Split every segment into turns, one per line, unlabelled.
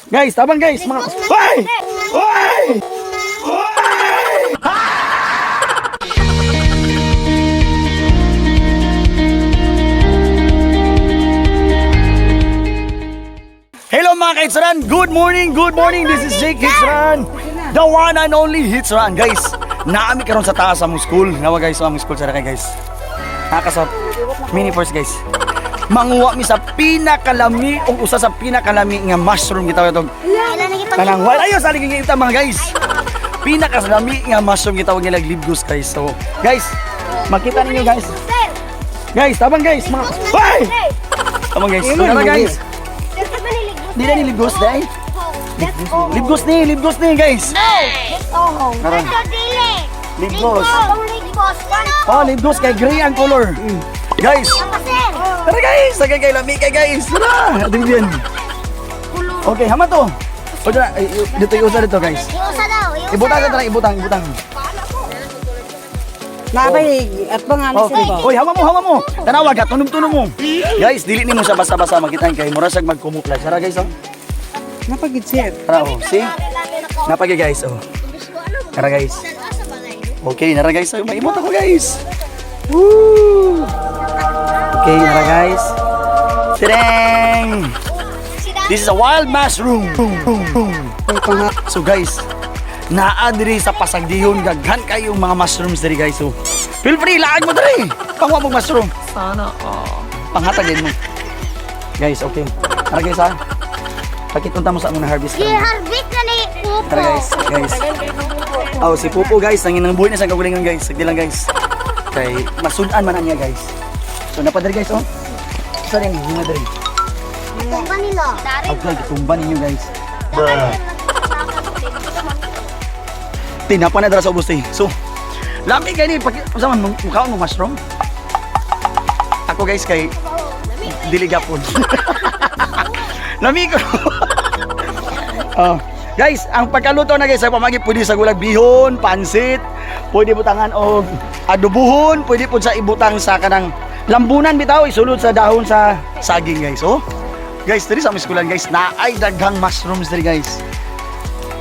Guys, tabang guys, mga. Hoy! Hoy! Hoy! Hello mga kahitsaran! Good morning! Good morning! This is Jake Hitsaran! The one and only Hitsaran! Guys, naami karon sa taas among school. Nawa guys, among school sa kay guys. Naka sa mini first guys. Manguha mi sa pinakalami o usa sa pinakalami nga mushroom gitawag itong kanang wild. Ayo sa aling ita mga guys. Pinakalami nga mushroom gitawag nila libgos guys. So, guys, makita ninyo guys. Guys, tabang guys, mga. Hoy! Tabang guys. So, tara guys. Di na ni libgos dai. Libgos ni guys. Tara. Libgos. Oh, libgos kay gray ang color. Guys, tara guys, sagay kay lami kay guys. Tara, ating bien. Okay, hama to. O dyan, ay, dito yung usa dito guys. Ibutang ka tara, ibutang, ibutang.
Nabay, at pangalan
Oh,
sa iba.
oy, hawa mo, hawa mo. Tanawa ka, tunog-tunog mo. Guys, dili nimo siya basta-basta makita kay mura siya magkumupla. Tara guys, oh.
Napagid sir.
Tara oh, see? Napagi guys, oh. Tara guys. Okay, nara guys. Ay, maimot ako guys. Woo! Okay, nara guys. Tadang! This is a wild mushroom. Boom, boom, boom. So guys, naa diri sa pasagdihon daghan kayong mga mushrooms diri guys. So, feel free laag mo diri. Pangwa mo mushroom.
Sana all.
Panghatag din mo. Guys, okay. Tara guys ha. Pakitunta mo sa among harvest. karon.
Gi-harvest na ni Pupo.
Tara guys, guys. Oh, si Pupo guys, nangin ang buhay na sa kagulingan guys. Sagdi lang guys. Kay masudan man na niya guys. So napadiri guys oh. Sa rin yung diri.
Tumba nila.
Okay, tumba ninyo guys. Tinapa na dara sa ubos eh. So, lami kay ni pag unsa man mukaon mo mushroom? Ako guys kay dili gapon. Lami ko. Oh. Guys, ang pagkaluto na guys sa pamagi pwede sa gulag bihon, pansit, pwede butangan og adobuhon, pwede pud sa ibutang sa kanang lambunan bitaw isulod sa dahon sa saging guys. Oh. Guys, diri sa aming eskwelahan guys, naay daghang mushrooms diri guys.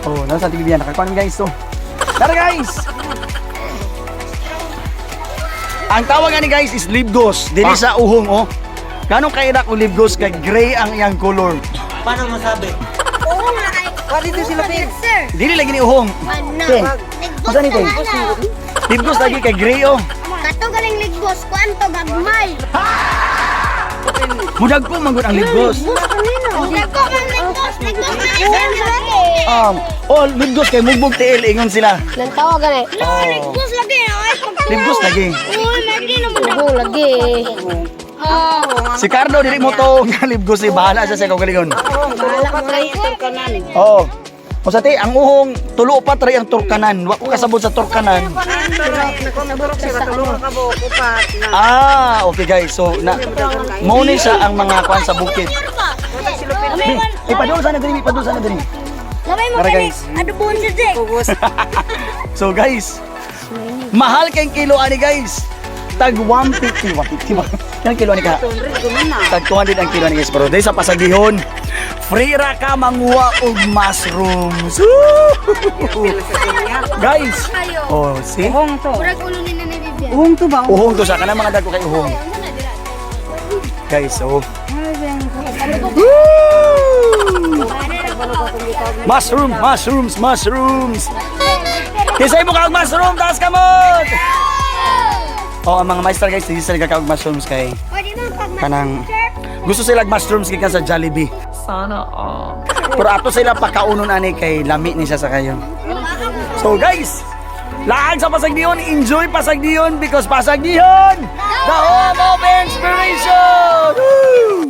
Oh, nasa TV yan nakakuan guys to. Tara guys. Ang tawag ani guys is libgos. Dili sa uhong oh. Ganong kaira kung libgos kay gray ang iyang color.
Paano masabi?
Oo nga ay.
Wa dito sila pin.
Sir.
Dili lagi ni uhong.
Ano?
Te,
Ligbos
Unsa ni te?
na nga.
Libgos lagi kay gray oh.
Kato galing ligbos, kuanto gagmay.
Mudag ko manggod ang libgos.
Dagko man ligbos, ligbos na lagi.
Oh, libgos kay mugbog tiil ingon sila.
Nang tawa gani. No, ligbos lagi. Ay,
Libgos lagi.
Uy, lagi naman dagko lagi. Oh,
Si Carlo dili mo to nga libgos eh bahala siya sa kaugalingon.
Bahala mo rin itong kanan.
Oh. O sa ti, ang uhong tulo pa try ang turkanan. Wa ko kasabot sa turkanan.
Turok sila tulong ka buok upat na.
Ah, okay guys. So na mao ni siya ang mga kuan sa bukid. Bi, ipadul sana diri, ipadul sana diri.
Lamay mo
Tara,
gani.
guys.
Adobon si Jake.
Pugos.
So guys, mahal kay kilo ani guys. Tag 150, 150 ba? Ilang kilo ani ka? Tag 200 ang kilo ani guys, pero dahil sa pasagihon, free ra ka manguha og mushrooms. Woo! Guys, oh, see?
Uhong to.
Murag ulo ni Nanay Vivian.
Uhong to ba?
Uhong to sa kanang mga dagko kay uhong. Guys, oh. Woo! Mushroom, mushrooms, mushrooms. Kisay mo kag mushroom, taas kamot. Oh, ang mga maestra guys, hindi sila kakaog mushrooms kay
Pwede mo pag
kanang gusto sila mushrooms gikan sa Jollibee.
Sana all.
Pero ato sila pakaunon ani kay lami ni siya sa kayo. So guys, laag sa Pasagdiyon, enjoy Pasagdiyon because Pasagdiyon, the home of inspiration. Woo!